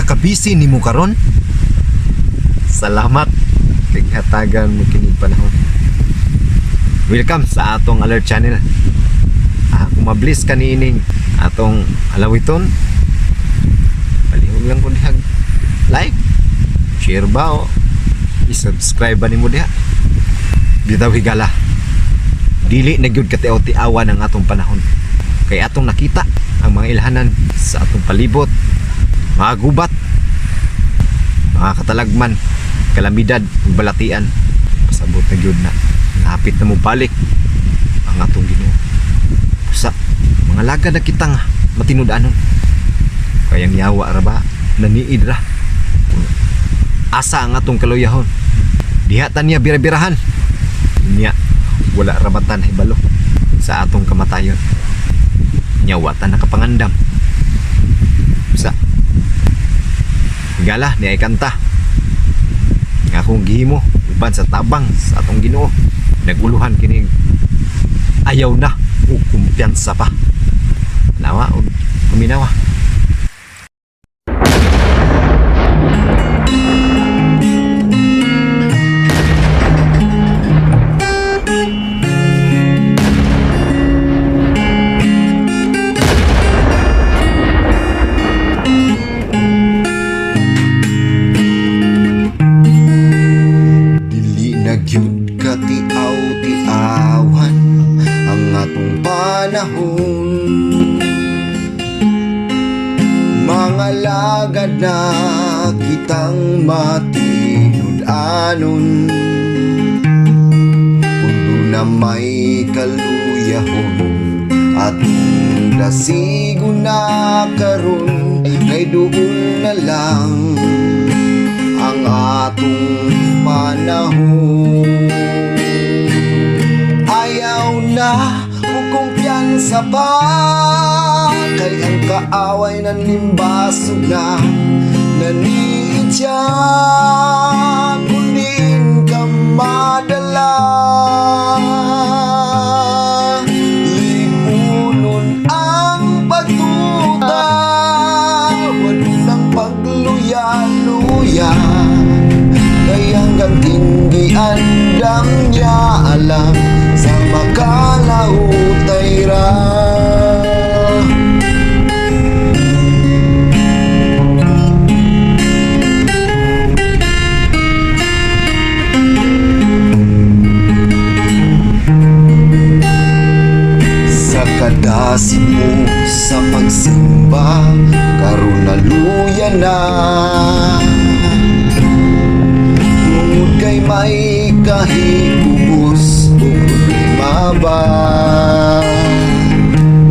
Sa kabisi nimo karon? Salamat kay hatagan mo kining panahon. Welcome sa atong Alert Channel. Kung mablis ka niining atong alawiton, palihog lang ko dihag like, share ba o i-subscribe ba nimo diha. Bitaw higala. Dili na gyud katiaw-tiawan ang atong panahon. Kay atong nakita ang mga ilhanan sa atong palibot, mga gubat, mga katalagman, kalamidad, ug balatian. Pasabot na gyud na napit na mo balik ang atong Ginoo. Sa mga lagad na kitang matinud-anon. Kayang yawa ra ba, naniid ra. Asa ang atong kaluyahon? Diha ta niya bira-birahan. Niya, wala rabatan hibalo sa atong kamatayon. Nya wa ta nakapangandam. Sa higala ni ay kanta nga akong gihimo uban sa tabang sa atong Ginoo. Naguluhan kini "Ayaw na ug Kumpiyansa Pa". Nawa og paminawa. Dili na gyud katiaw-tiawan ang atong panahon. Mga lagad na kitang matinud-anon. Kung na may kaluyahon, atong dasigon na karon, kay duol na lang ang atong panahon. Ayaw na o kumpiyansa pa, kay ang kaaway nanimbasog na. Naniid siya kung diin ka madala. Lipunon ang pagtuta, walang pagluya-luya, kay hanggang tinggi andam niya alam sa makalahutay ra. Sa kadasig mo sa pagsimba, karon naluya na, tungod kay may kahiubos o problema ba.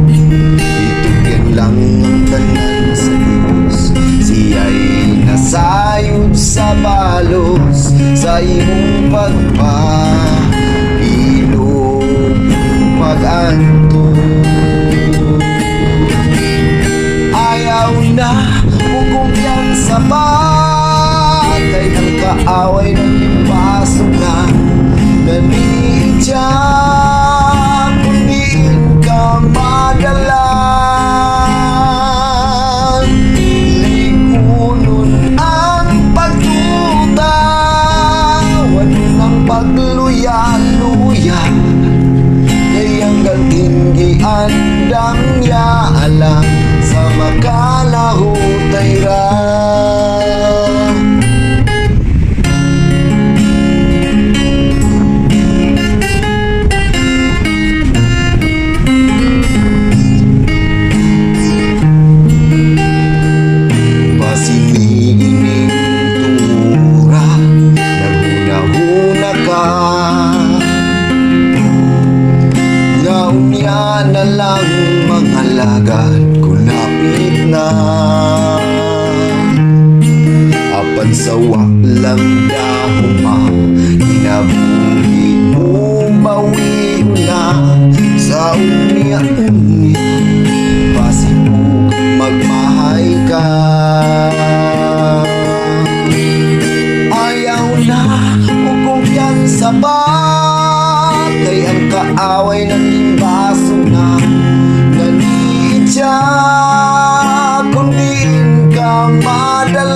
Itugyan lang ang tanan sa Diyos. Siya'y nasayod sa balos sa imong pagpahilom, pag-antos. Ayaw na o kumpiyansa pa, kay ang kaaway ng limbasog na. Naniid siya kung diin ka madala. Likunon ang pagtuta, walang pagluya-luya, kay hanggang tinggi andam niya alam sa makalahutay ra. Basiniining tungura, naghuna-huna ka nga unya na lang mga lagad kung napit na. Apan sa lang dahuma, kinabuhi mo bawi na sa unya-unya, basig magmahay ka. Ayaw na o kumpiyansa pa, kay ang kaaway ng limbaso na. Naniid siya kung diin ka madala.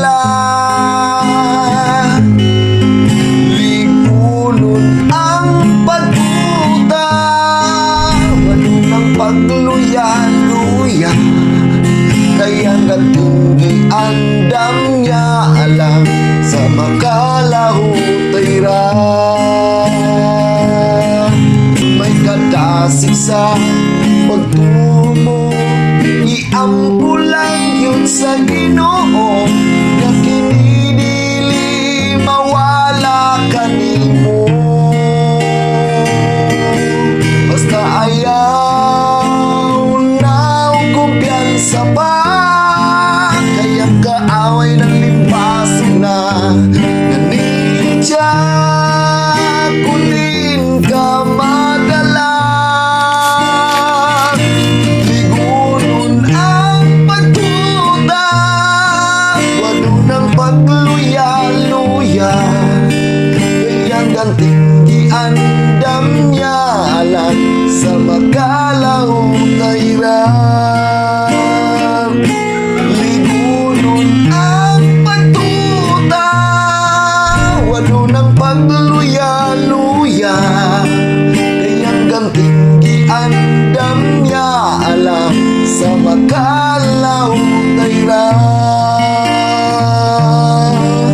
ganting giandam niya alang sa makalahutay ra. May kadasig sa pagtuo, iampo lang yun sa Ginoo nga kini dili mawala kanimo. Basta ayaw na og kumpiyansa pa, kay ang kaaway ng limbasong na nanidya kunin ka madala. Ligunon ang pagtuta, walo ng pagluya-luya, kay ang ganting giandam niya alang sa makalahutay ra. Ligunon ang pagtuta, walo ng pagluya-luya, kay ang ganting giandam niya alang sa makalahutay ra.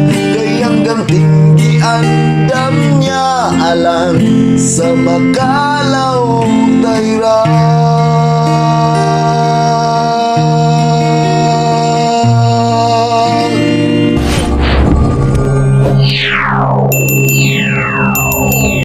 Kay ang ganting giandam niya alang sa makalahutay ra.